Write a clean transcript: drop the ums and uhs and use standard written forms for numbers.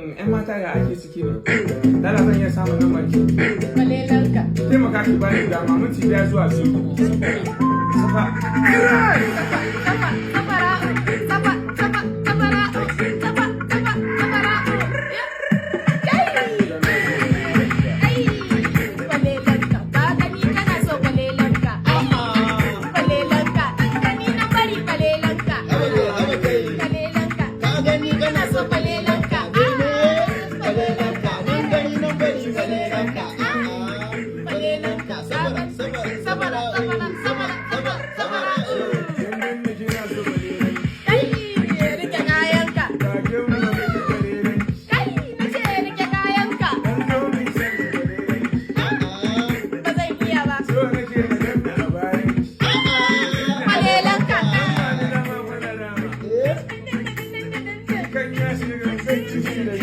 'Yan mata, ya ake ciki ne? Lala, zan iya samun lambar ki? Kwalelanka. Taimaka ki bani dama minti 5 zuwa 2. Safa. Safa, safara'u, safa, safa, safara'u, safa, safa, safara'u. Kai! Ai, kwalelanka, ka gani kana so kwalelanka. Kwalelanka, gani na bari kwalelanka. Kwalelanka, Ka gani kana so kwalelanka. Kwalelanka, mun gani nan bari kwalelanka. Kwalelanka, sabara, sabara, Sabara, sabara, sabara, sabara, safara'u. Dan dan kina so kwalelan. Kai, rike kayanka. Ga gemu na miki kwalelan. Kai, na ce rike kayanka. Dan zo mi san kwalelan. Ba zan iya ba. So nake na ganna a bayan ki. Kwalelanka. Ba ni dama, kwana dama. Kan ya shiga sai ciki da